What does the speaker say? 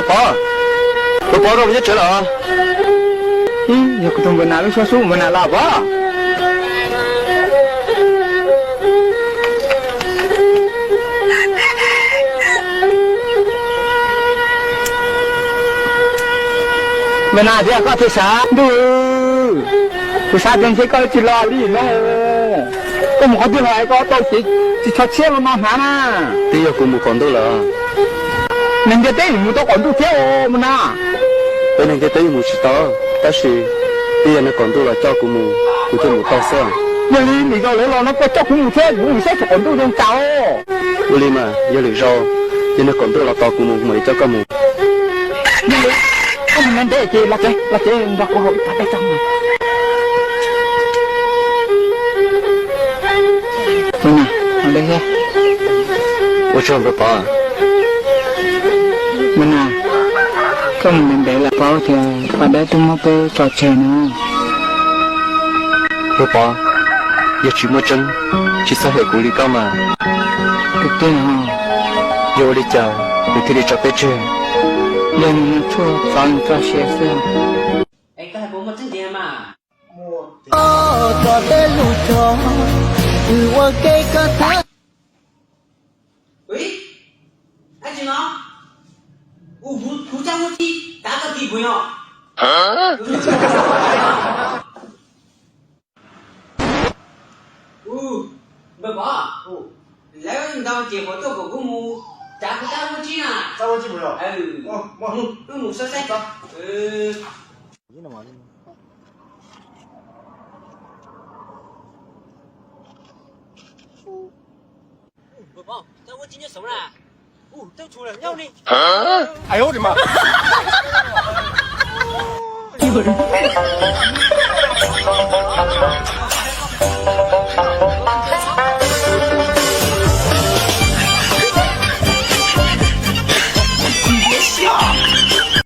Pov, tus pov rau nyob tsev lawm. Ib, yog kuv tus npawg nas lub suab xub npawg nas los pov. Npawg nas tias koj thiaj xav ntuj, kuv xav tias ntshe koj tsis los li no. Koj mus qhov twg los koj tau cev tsis tsho tshiab los no hnav na. Twb yog kuv mus qaum ntuj lawm. Neeg ntiaj teb yuav mus tau qaum ntuj thiab os mas na. Peb neeg ntiaj teb yuav mus tsis tau, tab sis twb yog neeg qaum ntuj los coj kuv mus, kuv thiaj mus tau xwb. Yog li nim no lawv los no koj coj kuv mus thiab, kuv mus saib thaum qaum ntuj zoo cas os. Ua li mas yog lwm zaus yog neeg qaum ntuj los tos kuv mus kuv mam li coj koj mus. Yog li koj mus ntev ntev ces los tsev, los tsev nrog kuv haus ib pas dej tso. Ua tsaug npawg Pov. Npawg nas, koj mus ntev ntev lawm paub tias paj dab twb muab peb tso tseg na. Npawg Pov, yog tsis muaj tseeb, tsis txhob hem kuv li koj mas. Tiag tiag, yog ua li cas nws thiaj li tso peb tseg? Yog nws tshuaj txov nws txoj sia xwb. Tso tej lus cog, ua ke koj thab. Npawg Pov, lawv ntaus ces kom tuaj kom kuv mus tsav kuv rab vuab tsib na. Wb mus saib saib. Npawg Pov, rab vuab tsib nyob saud na. Ub, twb tshum lawm nyob ni.